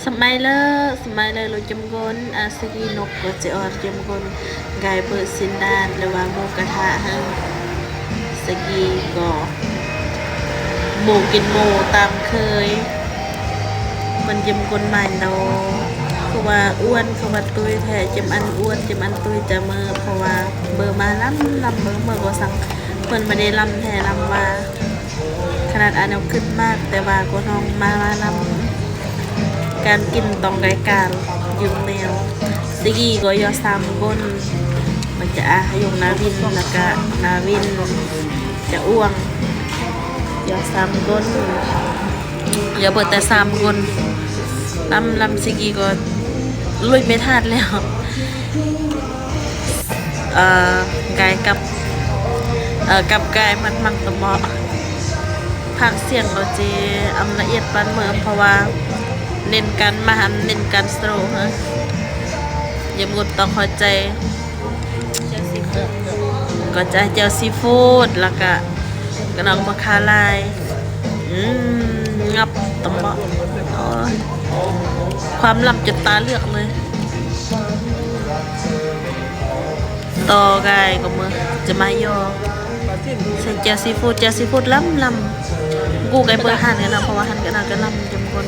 ສະໄໝເລີ ສະໄໝເລີ ໂລຈົມກົນ ອາ ສະກີນົກກໍຈະອອດຈົມກົນ ກາຍເປີດຊິນດາດ ຫຼືວ່າໝູກະທະຫັ້ນ ສະກີກໍໝູກິນໝູຕາມເຄີຍ ມັນຈົມກົນໃໝ່ໂຕ ຄືວ່າອ້ວນ ຄືວ່າຕຸ້ຍແທ້ ຈິມອັນອ້ວນ ຈິມອັນຕຸ້ຍຈະເມີ ເພາະວ່າເບີມາລຳ ລຳເບີ ເມີບໍ່ສັງ ເພິ່ນບໍ່ໄດ້ລຳແທ້ລຳວ່າ ຂະໜາດອານອກຂຶ້ນມາກ ແຕ່ວ່າກໍນ້ອງມາ ມານຳ ການກິນຕ້ອງໄດ້ການ ຢືມແມວ ສະກີກໍຢໍສາມກົ້ນ ມັນຈະອາຫະຍົງນາວິນ ແລ້ວກະນາວິນ ຈະອ້ວງ ຢໍສາມກົ້ນ ຢໍເບີແຕ່ສາມກົ້ນ ລຳ ລຳ ສະກີກໍລຸຍໄມ່ທາດແລ້ວ. ເອີ ກາຍກັບ ເອີ ກັບກາຍມັນມັກຕະເໝາະ ພາກສຽງກໍຈະອຳລະອຽດປານເມີ ເພາະວ່າເນັ້ນການມາ ເນັ້ນການສະໂຕຣກ ເອີ ຢ່າໝຸດຕ້ອງເຂົ້າໃຈ ກໍຈະແຈ່ວຊີຟູດ ແລ້ວກະ ກະໜອງໝາກຂາລາຍ ອືມ ງັບຕຳເບາະ ໂອ້ຍ ຄວາມລຳຈົນຕາເລືອກເລີຍ ຕໍ່ກາຍກໍເມີ ຈະມາຍໍໃສ່ແຈ່ວຊີຟູດ ແຈ່ວຊີຟູດລຳໆ ກູກາຍເປີດຮ້ານກັນນະ ເພາະວ່າຫັ້ນກະໜ້າກະລຳຈົນຄົນ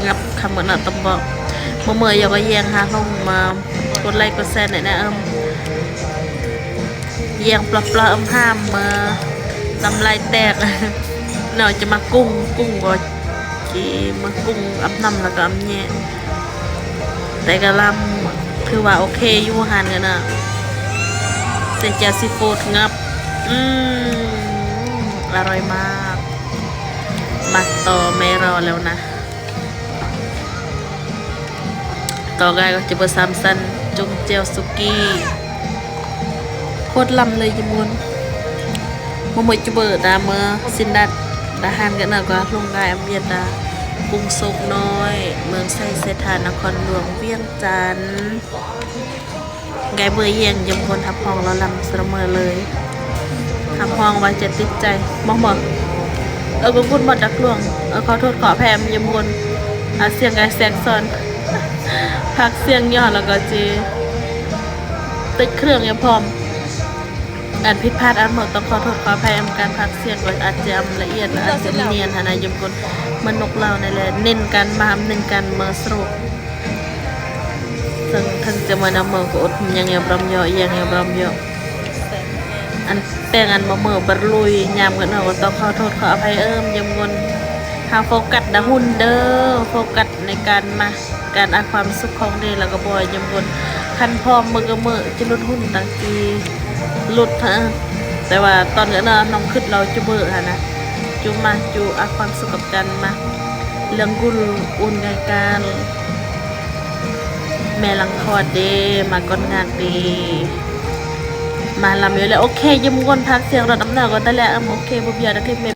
ງັບຄຳວ່າໜ້າຕຳເບາະ ເມື່ອເມື່ອຢາກກໍແຍ່ງຫາລົງມາ ກົດໄລກົດແຊແນ່ເອີມ ແຍ່ງປລາໆ ເອີມຫ້າມມາ ນ້ຳລາຍແຕກ ເນາະ ຈະມາກຸ້ງ ກຸ້ງກໍ ກີມາກຸ້ງອຳນຳ ແລ້ວກໍອຳແຍະ ແຕ່ກະລຳ ຖືວ່າໂອເຄຢູ່ ຫານກັນນະ ເສັ້ນແຈ່ວຊີຟູດ ງັບ ອືມ ອະຮ່ອຍມາກ ມາຕໍ່ແມ່ລໍແລ້ວນະ. ຕໍ່ໄປກໍຈະເບີສາມຊັ້ນ ຈຸ່ມແຈ່ວສຸກີ້ ໂຄດລຳເລີຍ ເຢີ່ມງຸນ ບໍ່ໝົດຈະເບີຕາເມີ ຊິນດັດ ອາຫານກັນເນາະ ກໍລົງໄດ້ອຳວຽດຕາ ກຸງໂຊກນ້ອຍ ເມືອງໄຊເສດຖາ ນະຄອນຫຼວງວຽງຈັນ. ໄກເບີແຍ່ງ ເຢີ່ມງຸນ ຮັບຮອງລາວລຳສະເໝີເລີຍ ຮັບຮອງວ່າຈະຕິດໃຈ ບໍ່ ບໍ່ ເອີ ກຸນໝົດດັກຫຼວງ ເອີ ຂໍໂທດຂໍອະໄພ ເຢີ່ມງຸນ ພາກສຽງກາຍແຊກຊ້ອນ ພາກສຽງຍໍ ແລ້ວກໍຊິຕິດເຄື່ອງຢູ່ພ້ອມ ອັນຜິດພາດອັນໝົດຕ້ອງຂໍໂທດຂໍອະໄພ ອຳການພາກສຽງກໍອາດຈະອຳລະອຽດ ອາດຈະນຽນຫັ້ນນະ ເຢີ່ມງຸນ ເໝືອນນົກລາວນີ້ແຫຼະ ເນັ້ນການມາ ເນັ້ນການເມີສະໂຕຣກ ເຖິງ ເຖິງຈະເມີນຳເມີກໍອົດຫຍັງຢ່າບຣຳເຍາະ ແຍ່ງຢ່າບຣຳເຍາະ ອັນແຕ່ງອັນບໍ່ເມີບັດລຸຍ ຍາມກັນເນາະ ກໍຕ້ອງຂໍໂທດຂໍອະໄພ ເອີມ ເຢີ່ມງຸນ ເຮົາໂຟກັດນະຫຸ່ນເດີ ໂຟກັດໃນການມາ ການເອົາຄວາມສຸກຂອງເດ ແລ້ວກໍບໍ່ ເຢີ່ມງຸນ ຄັນພ້ອມເມີກະເມີ ຈະຫຼຸດຫຸ່ນຕັ້ງ ຊິຫຼຸດ ແຕ່ວ່າຕອນນີ້ເນາະ ນ້ອງຄຶດລາວຈະເບີຫັ້ນນະ ຈຸມາ ຈຸອາຄວາມສຸກກັບການມາ ເລື່ອງກຸນອຸ່ນໄກການ ແມ່ຫຼັງຄອດເດ ມາກ່ອນງານເດ ມາລຳຢູ່ແລ້ວ ໂອເຄ ເຢີ່ມງຸນ ພາກສຽງລົດອຳນາດກໍໄດ້ແລ້ວ ເອີມ ໂອເຄ ບໍ່ມີຫຍັງ ຄລິບແມ່